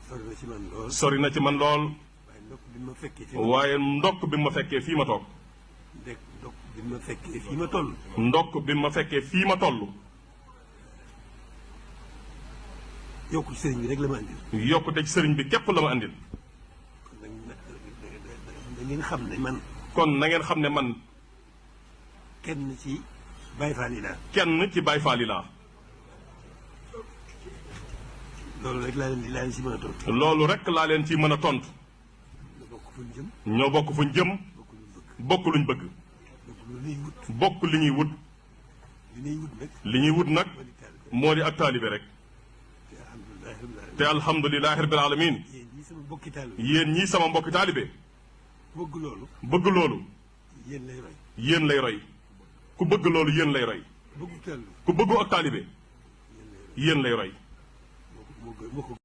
sori na ci man lool. sori na ci man lool. waaye ndokk bi ma fekkee fii ma toog. waaye ndokk bi ma fekkee fii ma toog. ndokk bi ma fekkee fii ma toll. ndokk bi ma fekkee fii ma toll. yokku ci sëriñ bi rek la ma andil. yokkute ci sëriñ bi képp la ma andil. da ngeen xam ne man. kon na ngeen xam ne man. kenn ci Baay Faal yi laa. kenn ci Baay Faal yi laa. loolu rek laa leen ci mën a tontu. loolu rek laa leen ci mën a tontu. ñoo bokk fuñ jëm. bokk luñ bëgg. bokk li ñuy wut. li ñuy wut nag moo di ak taalibe rek. te alhamdulilahi rabbil alamin. yéen ñii sama mbokki taalibe. bëgg loolu. bëgg loolu. yéen lay roy. yéen lay roy. ku bëgg loolu yéen lay roy. ku bëggu ak taalibe. yéen lay roy.